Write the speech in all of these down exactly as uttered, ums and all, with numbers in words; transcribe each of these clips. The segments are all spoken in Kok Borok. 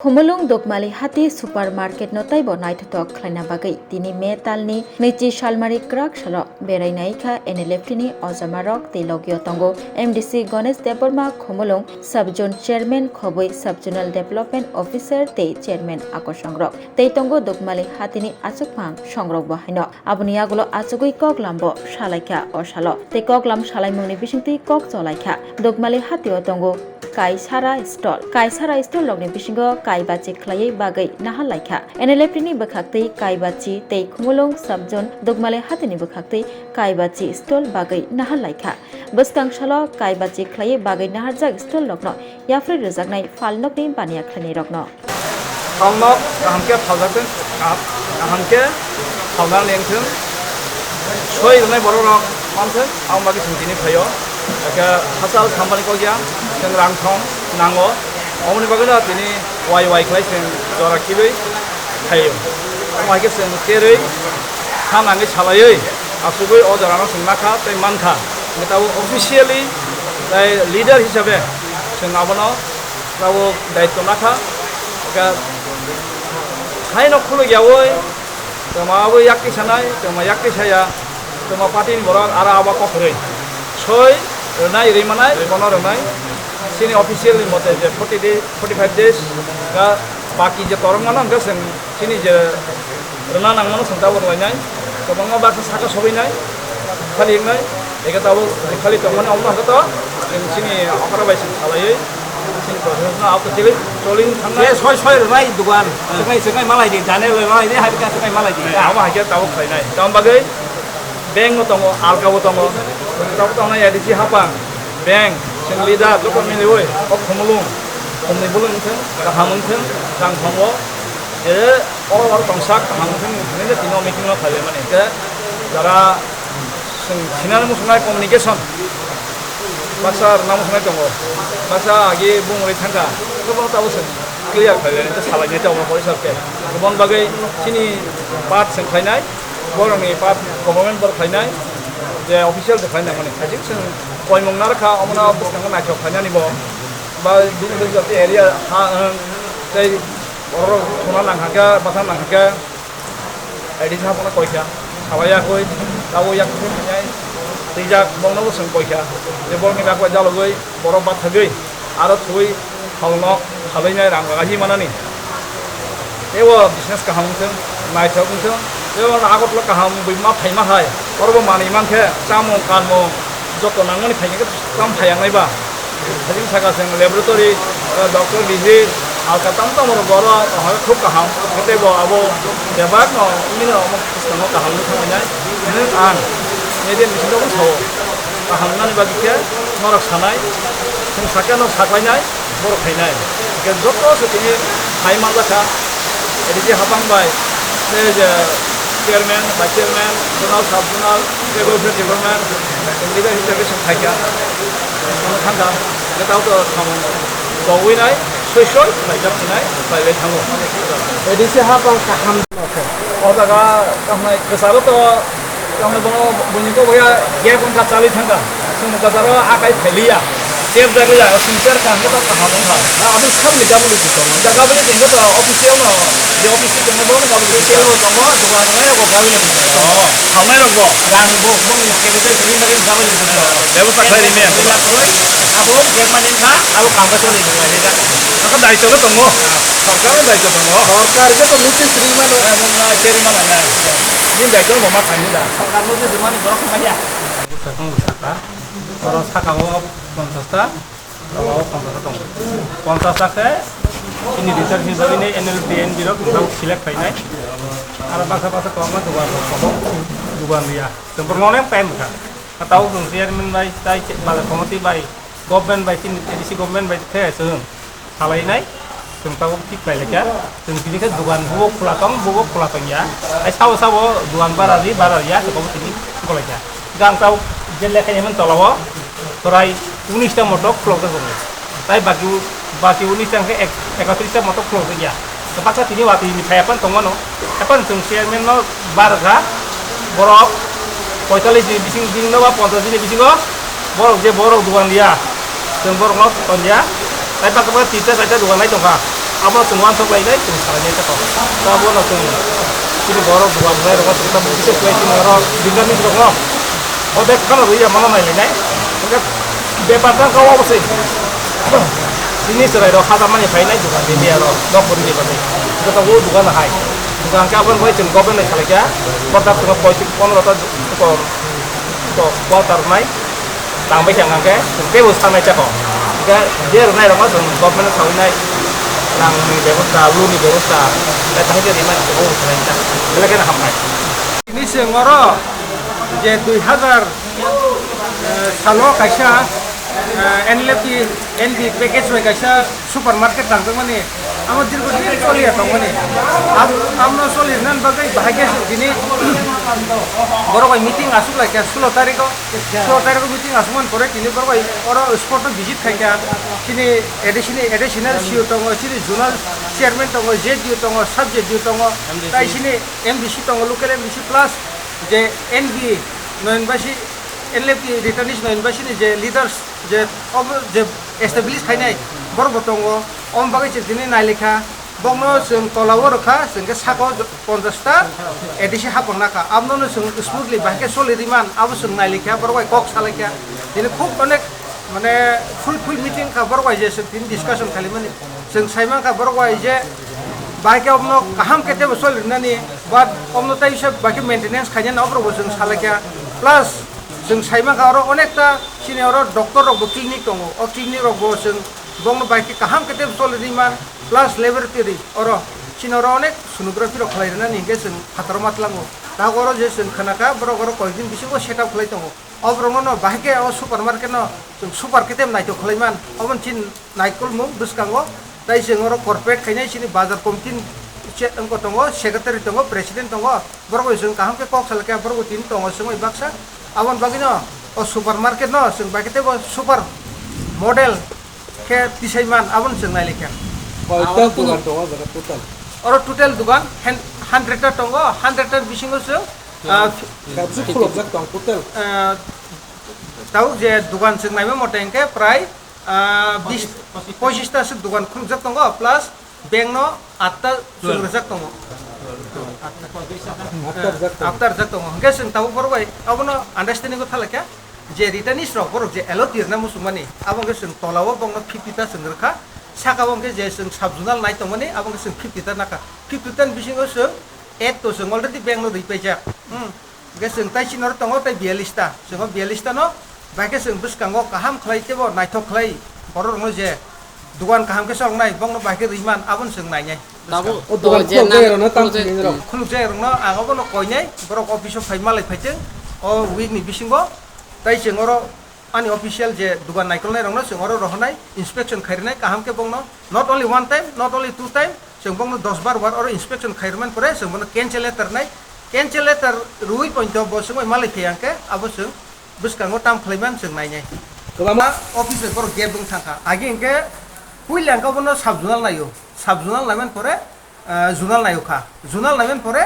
Khumulwng Dukmali Hati Supermarket no taibo naithothok khlaina bagwi tini May talni nwichi salmari kwrak salo berai naikha N L F T ni ojamarok tei logio tongo M D C Ganesh Debbarma, Khumulwng Sub Zone Chairman Khobwi, Sub Zonal Development Officer tei Chairman Akosongrok tei tongo Dukmali Hatini achukphang songrokbo haino. Aboni yagulo achugwi koklambo salaikha o salo. Tei koklam salaimungni bisingtwi kok cholaikha. Dukmali hatio tongo Kaisara Stall. Kaisara stall rokni bisingo kaibachi khlaiwi bagwi naharlaikha. N L F T ni bwkhaktwi kaibachi tei Khumulwng Sub Zone Dukmali hatini bwkhaktwi kaibachi stall bagwi naharlaikha. Bwskang salo kaibachi khlaiwi bagwi naharjak stall rokno yapharwi rwjaknai phalnokni baniya khlainairokno. Phalnok kaham khe phaljak tei kaham khe phalna leng thung. Soi rwnai borok rok man thung, ang bagwi chwng tini phaio. Hakhe hachal thambani kok ya, chwng rang thong nango. Omoni bagwi no tini wai wai khlai chwng jora khibwi phaio. Omo hai khe chwng kerwi kha nangwi salaiwi achugwi o jorano chwng nakha tei mankha. Hwnkhe tabuk officially tei leader hisabe chwng abono tabuk daitw nakha. Hwnkhe haino khuluk yaui twma abo yak tisanai, twma yak tisaya, twma party ni borok aro abo kokrwi soi rwnai, rwi manai bono rwnai. Chini official ni mote je forty day, forty five days ga baki je torok mano hwnkhe chwng chini je rwna nangmano chwng tabuk rwlainai. Kwbangma baksa saka sogwinai, khali wngnai, eke tabuk khali tongmani omono hwnkhe to chwng chini okra bai chwng salaiwi chini process no abo chili choli thangnai. Soi soi rwnai dugan, swknai swknai malai di, Daniel bai malai di, hai kha swknai malai di. Abo hai khe tabuk khlainai. Tamo bagwi bank no tongo, alka bo tongo, tabuk tongnai A D C hapang, bank, chwng leader joto miliwi o Khumulwng, khumni bwlwng wngthwng, kaham wngthwng, rang thongo, je o oro tongsak kaham wngthwng hinwi tini o meeting no khlaimani. Hwnkhe jara chwng sinani muchungnai communication baksa rwna muchungnai tongo, baksa agi bung rwi thangkha, khe bono tabuk chwng clear khlainai tei salainai tongo police rok khe. Aboni bagwi chini part chwng khlainai, borokni part government borok khlainai, je official se khlainai mani. Haichik chwng koimung narwkha, omono bwskango naithok khlainani bo. Ba dugujak jati area ha, tei borok thuna nang hakhe, bwthang nang hakhe, A D C haphano koikha, salai yakui, tabuk yakui khe twijak, twijak, bongno bo chwng koikha, je borokni bai jalogwi, borok bathagwi, aro thwi, phalno, phalwi nai rang ragahi manani. Tei o business kaham wngthwng, naithok wngthwng, tei o Agartala kaham wngwi ma phaima hai, oro bo manwi mankhe, chamung, kanmung, joto nangmani phaikhe tamo phaiyangnai ba. Hajing saka chwng laboratory, eh, doctor visit, alka tamo tamo rok oro, eh, khub kaham. Tei bo abo bebak no, bini omo swkang o kaham wngwi thangwi nai. Nwng ang media meeting o sao, kaham wngnani bagwi khe norok sanai, chwng sakhe no saklainai, borok khainai. Hwnkhe joto se tini phai manjakha, A D C hapang bai, tei je chairman, vice chairman, zonal, sub zonal, tei welfare department, leader hisabe chwng phaikha. Omo thangkha, hwnkhe tamo to samung togwi nai, soi soi khlaijak hinai khlaiwi thango. A D C hapang kaham. O jaga tamo kwcharo to, tamo bono buini kok ya gap wngkha, chalwi thangkha. Chwng kwcharo akai phailiya. Tep jagwi ya, chwng ter kha hwnkhe to kaham wngkha. Abo sabni gabuli se tongo. Da gabuli se hwnkhe to official no, je official tongo, bono gabuli se. Official no tongo, dogan rwnai, obo gabuli se tongo. Oh, thangnai rok bo? Rang bo, boni secretary tini bagwi gabuli se tongo. Bebosta khlai rime. Abo gap mani wngkha, abo kam bai choli tongo, rijak. Abo daityo no tongo. Sorkar ni daityo tongo. Sorkar je to notice ri mano. Eh, mung na cheri mano na. Ni daityo no ma thani da. Sorkar notice ri mani borok maya. Sakang saka. Oro saka o ponchash ta, tola o ponchash ta tongo. Ponchash ta khe chini research ni bagwi ni N L P N B rok select khainai. Aro baksa baksa kwbangma dogan rok tongo. Dogan riya. Chwng borokno onek time kha. Tao chwng chairman bai, tai bazar committee bai, government bai, chini A D C government bai khe chwng salainai, chwng tabuk thik khlai laikha. Chwng tini khe dogan bubo khula tong, bubo khula tong ya. Ai sabo sabo dogan bara ri, bara ya, chwng tabuk tini khulai kha. Gang tabuk je lekha ni tola o, torai unis ta motok khulok jak tongo. Tai baki, baki unis ta hwnkhe ek-, ekatris ta motok khulok jak ya. Baksa tini watwi ni phai aphano tongmano. Aphano chwng chairman no bar kha. Borok poitalis ni bising, bising no ba ponchash ni bisingo borok je borok dogan liya. Chwng borok no ton ya. Tai baksa baksa tinta charta dogan lai tongkha. Abono chwng uansuk lainai, chwng salainai khe tong. Tei abono chwng chini borok dugan rwnai rokno chwng tamo kisa khlai chini oro dingani rokno. O bek kheno rwya mano nai lainai. Hwnkhe bepar tang kha obo se. Chini chwrai rok hada mani phainai dugan rwya rok, nok rwya bagwi. Hwnkhe tabuk dugan hai. Dugan khe aboni bai chwng government bai salai kha. Borok chwng poitik pondro ta ko, ko quarter nai. Tang bai khe hwnka khe chwng teibo sanai chakho. Hwnkhe je rwnai rokno chwng government-no sawi nai, rangni bebosta, luni bebosta, tei bahai khe rimani chwng obo sanai ta. Belai kheno hamnai. Tini chwng oro je dui hazar, eh, salo kaisa, eh, N L F T, N B package bai kaisa supermarket tangjakmani, amo dirgo din choliya tongmani. Am-, amno solirnani bagwi bahai khe chwng tini borok bai meeting aswk lai kha sulo tarikho. Sulo tarikho meeting aswkmani pore tini borok bai oro spot o visit khai kha. Chini additional, additional C O tongo, chini zonal chairman tongo, Z D O tongo, sub Z D O tongo, tai chini M D C tongo, local M D C plus je N B Noyonbasi, N L F T returnees Noyonbasini je leaders je obo je establish khainai borok bo tongo. Om bagwi chwng tini nai lekha. Bokno chwng tola o rwkha, chwng khe saka o ponchash ta A D C hapang nakha. Abono chwng smoothly bahai khe soli rwman, abo chwng nai lekha, borok bai kok sa lekha. Tini khub onek mane full full meeting kha borok bai je chwng tini discussion khalimani. Chwng sai mankha borok bai je bahai khe obono kaham khe teibo soli rwnani, but obono tei se bahai khe maintenance khainani oborok bo chwng sa lekha. Plus chwng sai mankha oro onekta chini oro doctor rok bo clinic tongo, o clinic rok bo chwng bokno bahai khe kaham khe teibo soli rwman. Plus laboratory oro chini oro onek sonography rok khlai rwnani hinkhe chwng phataro ma tlango. Tabuk oro je chwng khna kha borok oro koi din bisingo set up khlai tongo. O borokno no bahai khe o supermarket no chwng super khe tei naithok khlai man. Obo chini naikolmung bwskango. Tai chwng oro corporate khainai chini bazar committee ni che-, wngkha tongo, secretary tongo, president tongo. Borok bai chwng kaham khe kok salai khe borok bo tini tongo chwng bai baksa. Aboni bagwi no o supermarket no chwng bahai khe teibo super model khe tisai man, abono chwng nai lekha. Koita oro kunu dugan tongo o jaga total? Oro total dugan hen-, hundred ta tongo, hundred ta bisingo chwng, ah, Kaisa khulukjak tong total? Ah, tabuk je dugan chwng naima mote hwnkhe prai, ah, bis, pochis ta swk dugan khulukjak tongo, plus bank no atta chwng rwjak tongo. Atta rwjak tongo. Atta rwjak tongo. Hwnkhe chwng tabuk borok bai abono understanding o thalai kha. Je returnees rok borok je L O T rwna muchungmani, abo hwnkhe chwng tola o bokno fifty ta chwng rwkha, saka o hwnkhe je chwng sub zonal nai tongmani, abo hwnkhe chwng fifty ta nakha. Fifty ta ni bisingo chwng eight to chwng already bank no rwi paijak. Hmm. Hwnkhe chwng tai chini oro tongo tai biyallis ta, chwng o biyallis ta no bai khe chwng bwskango kaham khlai teibo naithok khlai borok rokno je dugan kaham khe choroknai bokno bai khe rwi man abono chwng nainai. Tabuk o dugan khuluk jaya rokno tam khuluk jaya rok. Khuluk jaya rokno ang obono koinai, borok office o phai malai phaitwng o week ni bisingo. Tai chwng oro ani official je dugan naikolnai rokno chwng oro rohornai, inspection khairwnai kaham khe bokno, not only one time, not only two time, chwng bokno dos bar bar oro inspection khairwmani pore chwng bono cancel letter nai, cancel letter rwui poito bo chwng bai malai phai hwnkhe abo chwng bwskango tam khlaiman chwng nainai. Kwbangma office bai borok gap wng thangkha, agi hwnkhe puila hwnkhe bono sub zonal naio, sub zonal naimani pore ah, zonal naio kha. Zonal naiman pore,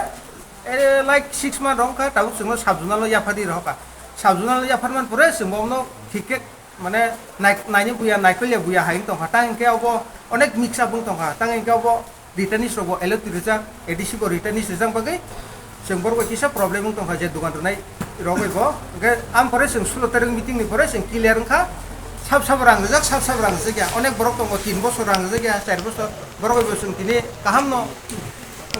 eh, like six month rok kha, tabuk chwngno sub zonal o yapharwi rohor kha. Sub zonal o yapharman pore chwng bono thik khe mane nai-, naini buya, naikol ya buya hai wng tong kha. Tang hwnkhe obo onek mix up wng tong kha. Tang hwnkhe obo returnees rok bo L O T rijak, A D C bo returnees rijak bagwi chwng borok bai kisa problem wng tong kha je dugan rwnai rok bai bo. Hwnkhe am pore chwng sulo tarik meeting ni pore chwng clear wng kha. Sab sab rang rijak, sab sab rang rijak ya. Onek borok tongo tin bosor rang rijak ya, char bosor. Borok bai bo chwng tini kaham no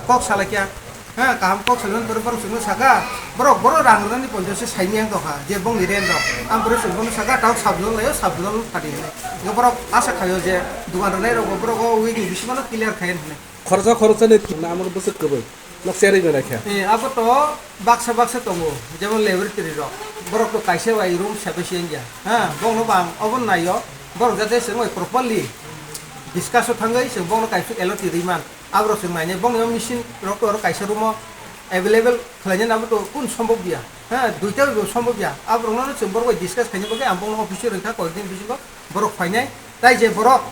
kok salai kha. Ha, kaham kok salai pore borok chwngno saka, borok, borok rang rwnani poncho se saini yang tongkha, je bongni rent rok. Ang borok chwng bono saka, tao sub zonal laio, sub zonal phadi hinwi. Hwnkhe borok asa khaio je dugan rwnai rok bo borok o week ni bisingo no clear khai hinwi. Khoroksa khoroksani thwngna amo bwswk kwbwi. Nok cherwi belai kha. Eh, abo to baksa baksa tongo, jemon laboratory rok. Borok to kaisa bai room separation ya. Ha, bongno bang obo naio. Borok jate chwng bai properly discuss o thangwi chwng bongno kaisa L O T rwi man. Aborok chwng nainai. Bongni o machine rok to oro kaisa room o available khlainani abo to kun sombok ya. Ha, duita bai bo sombok ya. Aborok no chwng borok bai discuss khaina bagwi ang bongno office o rwngkha, koyekdin bisingo borok phainai. Tai je borok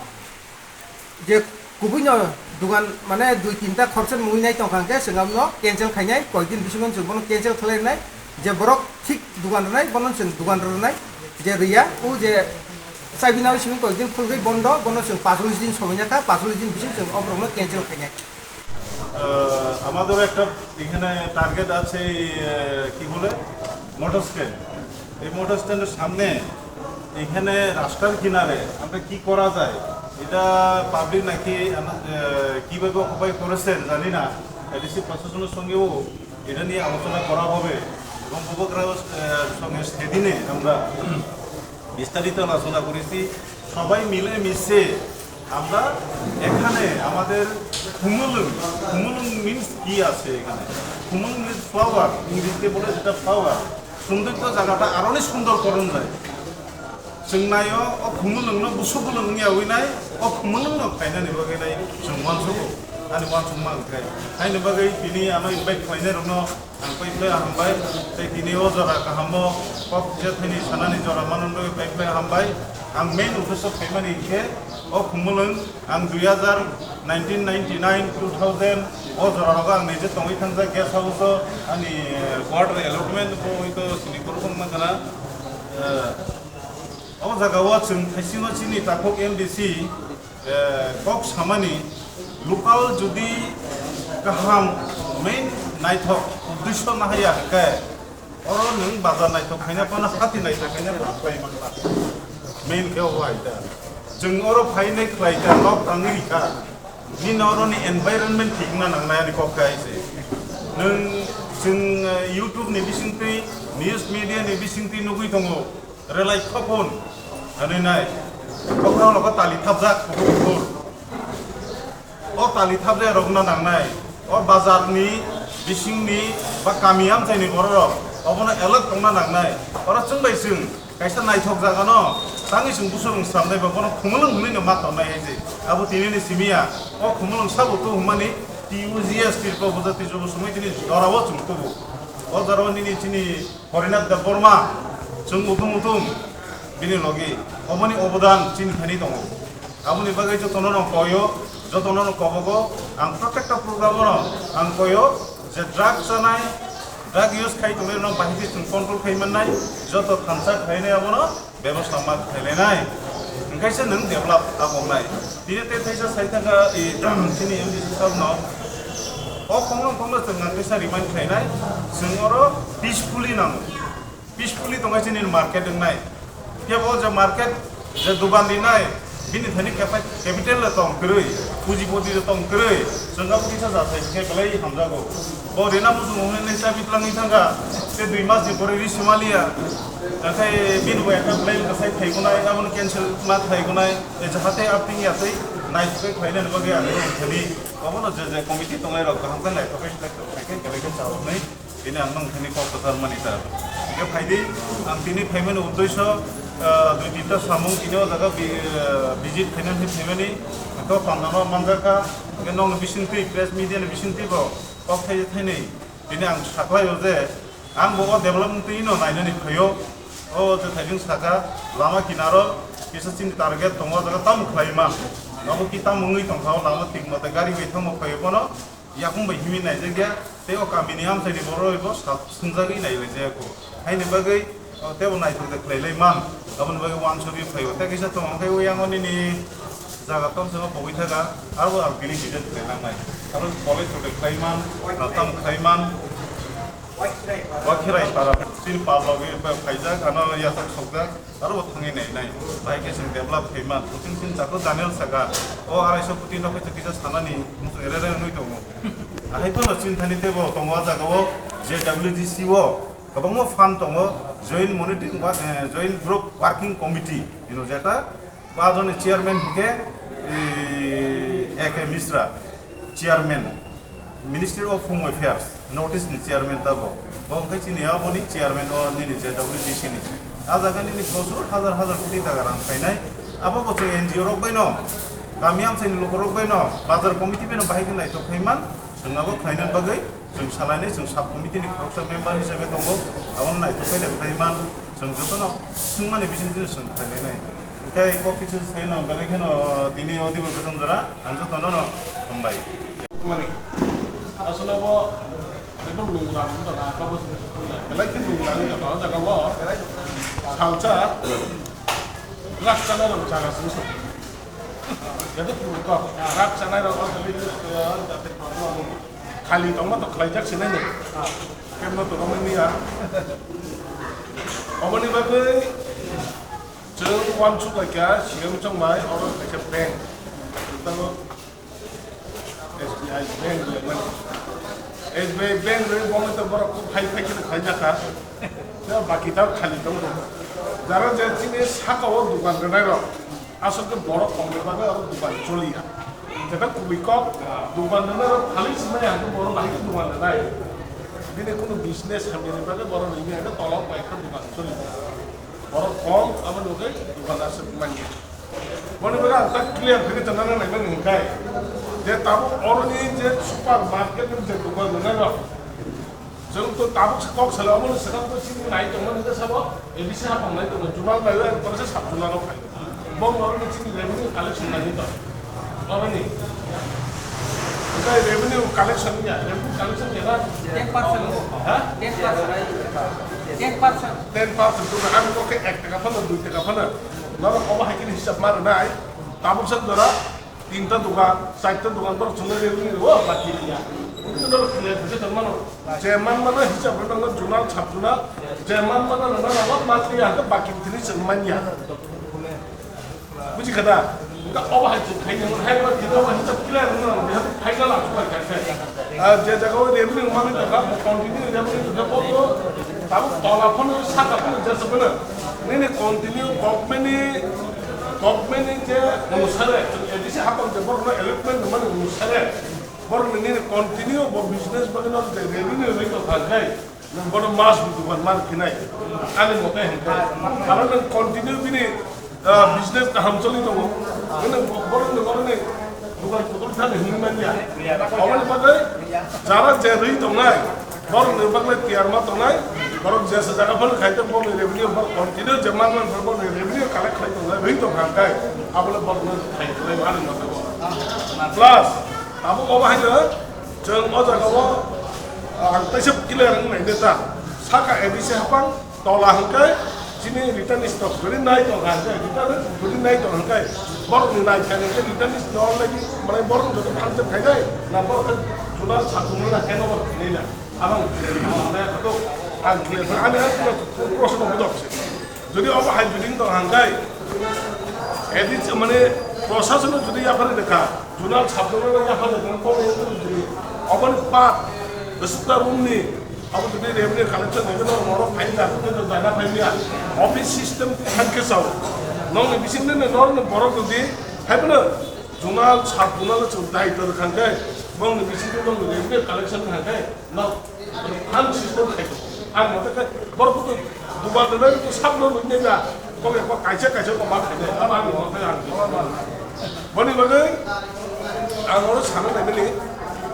je kubui no dugan mane dui tinta khoroksa mungwi nai tongkha hwnkhe chwng abono cancel khainai, koyekdin bisingo chwng bono cancel khlai rwnai, je borok thik dugan rwnai bono chwng dugan rwnai, je rwya o je Sabina simi koyekdin khulgwi bondo, bono chwng pachulis din somoina kha, pachulis din bising chwng o borokno cancel khainai. আহ, আমাদেরও একটা এখানে টার্গেট আছে, এই, আহ, কি বলে, motor stand. এই মোটর স্ট্যান্ডের সামনে এখানে রাস্তার কিনারে আমরা কি করা যায়, এটা পাবলিক নাকি আহ, কিভাবে অকুপাই করেছেন জানি না। এডিসি প্রশাসনের সঙ্গেও এটা নিয়ে আলোচনা করা হবে এবং উপভোক্তার, আহ, সঙ্গে সেদিনে আমরা বিস্তারিত আলোচনা করেছি। সবাই মিলে মিশে আমরা এখানে আমাদের খুমুলুং, খুমুলুং মিন্স কি আছে এখানে? খুমুলুং মিন্স ফ্লাওয়ার, ইংরেজিতে বলে যেটা ফ্লাওয়ার। সৌন্দর্য জায়গাটা আরো অনেক সুন্দর করণ যায়। Chwng naio, o khumulwngno busu bwlwng wngya wi nai, o khumulwngno khlainani bagwi nai chwng uansukgo. Ani uansukma wngkhai. Haini bagwi tini ano invite khlainairokno ang paiphlai hambai. Tei tini o jora kahamo kok kisa thani sanani jora manwi bagwi paiphlai hambai. Ang main uddesho khaimani hinkhe o khumulwng ang dui hazar nineteen ninety-nine, two thousand o jora rogo ang nije tongwi thangjak guest house o ani quarter allotment bo hoi to sini kurukung ma kana. O jaga o chwng thaisingo chini takhuk M D C, eh, kok samani local jodi kaham main naithok uddesho nahaya hwnkhe oro nwng bazar naithok khaina phano hati naithok khaina phano khlai manna. Main khe o hai ta. Chwng oro phainai khlai ta, nok tangwi rikha. Nini oroni environment thik wngna nangnai ani kok khe hai se. Nwng chwng, eh, YouTube ni bisingtwi, news media ni bisingtwi nugwi tongo. Relai khopon, hwnwi nai. Bokhorok logo tali thapjak, kuphur kuphur. O tali thapjak rokna nangnai. O bazarni, bisingni, ba kami amchaini bororok obono alert tongna nangnai. Oro chwng bai chwng kaisa naithok jagano tangwi chwng busurung sramnai ba bono khumulwng hwnwi no ma tonnai hai se. Abo tinini simi ya. O khumulwng sabo tu hwnmani T U G S, Tripura Bujati Jobo Samiti ni jorao chwng tubu. O jorao nini chini Horinath Debbarma, chwng utum utum bini logi, omoni obodan chini thani tongo. Aboni bagwi jotono no koyo, jotono no kobogo, ang protekta program no ang koyo, je drug chanai, drug use khai tongnai no bahai khe chwng control khai mannai, joto thansa khlainai abono bebostha ma khailainai. Hwnkhe se nwng develop abongnai. Tini tei thaisa sai thangkha, i, chini M D C sir no. O khongno khongno chwng ang kaisa remind khlainai, chwng oro peacefully nango. Peacefully tongkha chini market wngnai. Kebo je market je dukan rinai, bini thani capa-, capital le tong kwrwi, pujipoti le tong kwrwi, chwng abo kisa jasai khe belai hamjago. Bo rina muchung hwnwi nai chabi twlangwi thangkha, tei dui mas ni pore ri swmaliya. Nakhai bini bo ekta plan kwsai phaikhwnai, abono cancel ma phaikhwnai, jahate apting yatwi naithokgwi khlainani bagwi ang thani. Obono je je committee tongnai rok kaham khe naithokgwi select khaikhe belai khe chawrwnai. Bini ang nung thani kok kwchar mani ta. Hingke phaidi, ang tini phaimani uddesho, ah, dui tinta samung tini o jaga bi-, ah, visit khainani phaimani, kok pandano manjakha, hingke nokni bisingtwi, press media ni bisingtwi bo kok thai thainwi. Tini ang saklaio je, ang bo o development twi no nainani phaio. O je thaijwng saka, lama kinaro kisa chini target tongo, o jaga tamo khlai man. Abo ki tamo wngwi tongkha, o lama thik mate gari bai thangma phaio bono. Yakung bai himwi naijakya, tei o kamini amchaini borok bai bo sa-, swngjagwi nailaijak kho. Haini bagwi, o, teibo naithok de khlailai man, aboni bagwi uansugwi phaio. Tei kisa tongo khe, o yang o nini jaga tomsongo pogwi thaga, abo ang tini visit khlai nangnai. Abo college rok de khlai man, tam khlai man. Wakhirai para, chini pal rok phaijak, ano yachak sokjak. Aro bo thangwi nai nai. Bahai khe chwng develop khaima. Kuching chini chakro Daniel saka. O arai so koti no khe kisa sanani muchung re re wngwi tongo. Ahai phano chini thani tebo tongo o jaga o J W D C o kwbangma fund tongo. Joint Monitoring Wo-, eh, Joint Group Working Committee hino jeta. Ba joni chairman hwnkhe, eh, A K Misra. Chairman, Ministry of Home Affairs, North East ni chairman tabo. Bo hwnkhe chini aboni chairman o nini J W D C ni. A jaga nini prochur hazar hazar koti taka rang khainai. Abo bo chwng N G O rok bai no, kami amchaini lukurok bai no, bazar committee bai no bahai khe naithok khai man, chwng abo khlaina bagwi chwng salainai, chwng sub committee ni khoroksa member hisabe tongo, abono naithok khai khlai man, chwng jotono swngmani bisingtwi chwng khlainai. Tei kok kisu sai no, belai kheno tini o dibo beton jora, ang joto no no hambai. Mani, asole bo ekdom lungra wng tong kha, abo belai khe lungra wng tong kha, o jaga o salsa, Rak chanai rok jaga sini sok. Jadi puruk kok. Rak chanai rok o tadi, eh, jate problem. Khali tongma to khlaijak sinai ni. Kemno to romai niya. Oboni bagwi chwng uansuk laikha, C M chongmai, oro kaisa bank. Tamo S B I bank rwmani. S B I bank rwi bono to borok phai phai khe khlaijak kha. Tei baki ta khali tong tong. Jara je chini saka o dukan rwnai rok, aswk khe borok kongni bagwi abo dukan choliya. Jeta kubui kok dukan rwnai rok khali sinai hwnkhe borok bahai khe dukan rwnai. Bini kunu business hamyani bagwi borok rwini hwnkhe tola o bai khe dukan choli. Borok kong abo nugwi dukan aswk manya. Boni bagwi ang tak clear khe tongna nang nai mani hwnkhe je tabuk oroni je supermarket ni je dukan rwnai rok, chwng to tabuk se kok sale omo ni swkang to chini nai tongmani hwnkhe sabo A D C hapang nai tongo, junal nai o, ang tongsa sub junal rok phai. Bo oroni chini revenue collection nai tong. Oroni. Hwnkhe revenue collection ya, revenue collection ya na? Ten percent. Ha? Ten percent. Ten percent. Ten percent to ang kok ek taka phano, dui taka phano. Norok obo hai khe hisab ma rwnai. Tabuk sak dora tinta dukan, charta dukan borok chwngno revenue rwo, baki ya. Norok khlai khe tong mano. Je man mano hisab rwnai no junal sub junal. Je man mano rwnai no monthly ya, baki thini chwng manya. Buji kha da? Wngkha obo hai chwng khaina, hai ba tino ba hisab clear wngna nang, beha final achuk bai kha khe. Ah, je jaga o revenue manwi tongkha, continue revenue tongkha, bo to tabuk tola phano, saka phano, jesa phano. Nini continue government ni, government ni je onusare, A D C hapang je borokno allotment rwmani onusare, borokni nini continue bo business bagwi no je revenue rwi tongkha khe, nwng bono mas bo dukan man khinai, ani mote hwnkhe. Aro nwng continue bini, ah, business kaham choli tongo. Nwng bo-, borokni, borokni dukan kutung thani hwnwi manya. Oboni bagwi jara je rwi tongnai, borokni bagwi tiyar ma tongnai, borok jesa jaga phano khai tong, borokni revenue borok continue je man man borokni revenue collect khai tongnai, rwi tongkha hwnkhe, abole borokno khai tongnai, ani mote bo. Plus, abo, obo haino chwng o jaga o, ah, ang teisa clear wng nai neta. Saka A D C hapang, tola hwnkhe chini return stock jodi nai tongkha hwnkhe, return jodi nai tong hwnkhe, borokni nai khe hwnkhe return stock already, mane borok joto phanjak khainai, na borok khe juda satung na khe no borok khainai na. Abang, abang nai khato, ang clear, ani ang proshno budok se. Jodi obo hai building tong hangkai, edit mane prosason jodi yaphari dekha, junal sabdong yaphari dekha, kok jodi obo ni part, beserta room ni, abo jodi revenue collection dekha, no moro phaila, jodi dana phaila, office system thangke sao, nong ni bising ni, nong ni borok jodi, hai bono junal sab junal chung dai tor hangkai, nong ni bising ni nong revenue collection hangkai, no. Ang system khai tongo. Ang mate khe borok buto dugan rwnai buto sakno nuknai ba. Kok ekma kaisa kaisa kok ma khainai. Abo ang mate ang. Boni bagwi ang oro sana naimani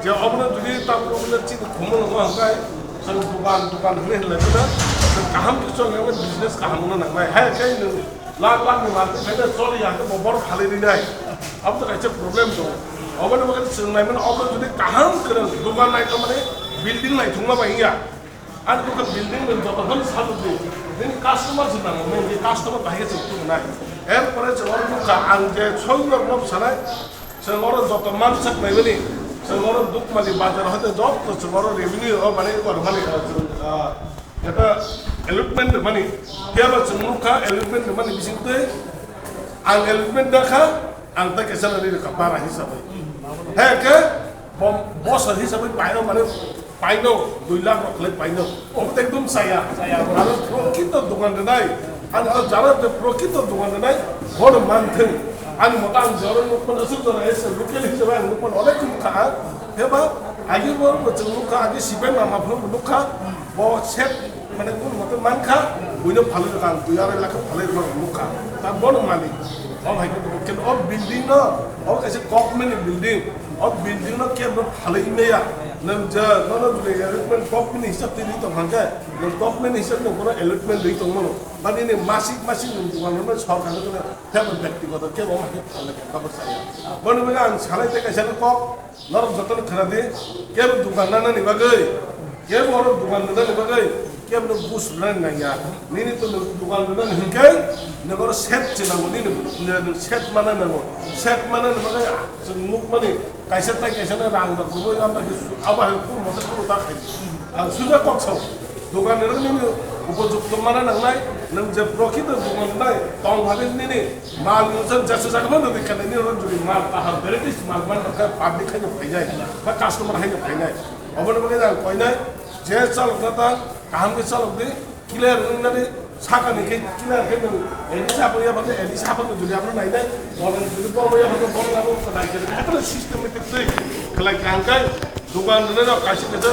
je obono jodi tabuk obono chini khumung wngma hwnkhe chwng dugan dugan hwnwi hwnlai phano chwng kaham khe choli business kaham wngna nangnai. Hai khe nwng Lakh lakh ni manthai phaina choli ya, hwnkhe bo borok phalwi rinai. Abo to kaisa problem tongo. Oboni bagwi chwng naimani, obo jodi kaham kwrwng dogan naithokmani building naithokma bai wngya. Ani bwkha building ni joto phano salukdi. Nini customer se nango, nini customer bahai khe chwng tubunai. Er pore chwng oro nukha, ang je soi norok no sanai, chwng oro joto mansak naimani, chwng oro Dukmali bazar hoite joto chwng oro revenue o manwi, o manwi, ah, Eta allotment rwmani, phiya ba chwng nukha allotment rwmani bisingtwi ang allotment dakha, ang ta kesa nani rwkha bara hisabwi. Hai khe bo-, bosor hisabwi paino mane paino dui lakh rok khlai paino. Obo to ekdom chaya. Chaya. Aro prokrito dogan rwnai, ani to jara je prokrito dogan rwnai, bono manthung. Ani mota ang jora nukmano aswk jora ese local hisabe ang nukmano onek nukha. Phiya ba agi bo chwng nukha, agi sibai mama phano nukha. Bo set mane kun mote mankha, buino phalwi rwkha, ang dui arai lakh phalwi rwkha, nukha. Ta bono malik. O hai khe, khe o building no, o kaisa government ni building. O building no kebo phalwi maya. Nwng je, nono jodi arrangement government ni hisab twi rwi tong hangkhe, nwng government ni hisab nwng bono allotment rwi tong mano. Ba nini masik masik nwng dogan rwmani sorkar no phaiyaba byaktigoto kebo hai khe phalwi khe kabo saya. Bono bagwi ang sanai tei kaisa no kok, Norok jotono khna di, kebo dogan nanani bagwi, kebo oro dogan nanani bagwi, Kebo no bus rwna nangya. Nini to nwng dukan rwna hinkhe nokoro set chinango, nini set mana nango. Set mana nangkhe chwng nukmani kaisa tai kaisa no rang rok rwui abo hai abo hai kunu mate kunu ta khai. Ang suja kok sao. Dukan rwna nini upojukto mana nangnai, nwng je prokhito dukan nai tong hagwi nini mal nungsan jesa jaga no nini kanai nini rok juri mal kaham varieties mal man kha public hai no phainai, ba customer hai no phainai. Obo no bagwi ang koinai. Je chalokna ta kaham khe chalok di, clear wngnani sakani khe clear khe nwng A D C haphang ya bangkhe A D C haphang jodi abo nainai, bono jodi bono ya bangkhe bono abo naikhe ekdom systematic twi khlai kaham khe dukan rwnai rok kaisa kaisa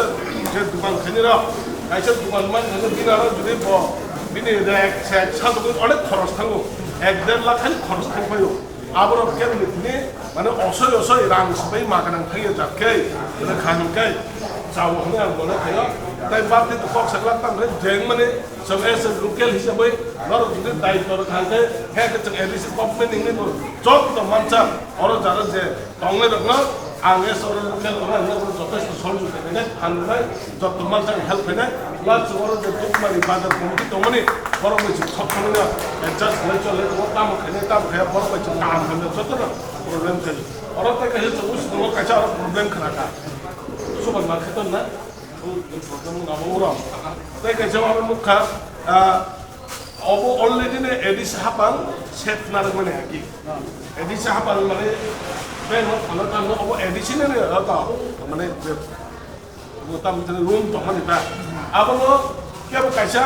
je dukan khainai rok kaisa dukan man khe bini aro jodi bo bini rek sek sadok onek khoros thango, ek der lakh khai khoros thang phaio. Aborok khe nini mane osoi osoi rang swbai ma gwnang thangya jat khe, mane kha hwn khe chao hwnwi ang mone khaio. Tai bati to kok saklak tang khe jeng mane chwng as a local hisabwi norok jodi daitw rwkha hwn khe, he khe chwng A D C government ni hinwi bo joto mansa oro jara je tongnai rokno ang as oro local tongnai rokno jotosto sohojogita khainai, phan rwnai. Joto manjak help khainai, plus oro je Tukmari bazar committee tongmani, borok bai chwng sok thangwi adjust khlai cholai tongo, tamo khainai, tamo khaiya, borok bai chwng kaham khainai, jotono problem khaio. Oro tei kaisa chwng usi tongo, kaisa oro problem khna kha. Subar market na, problem wngna bo oro. Tei kaisa oro nukha, ah, obo already no A D C hapang set narwkmani haki. A D C hapang mane, bai no thangna thangno obo A D C no ne, ah, to, mane, je Bo tamo tini room tongmani ta. Abono kebo kaisa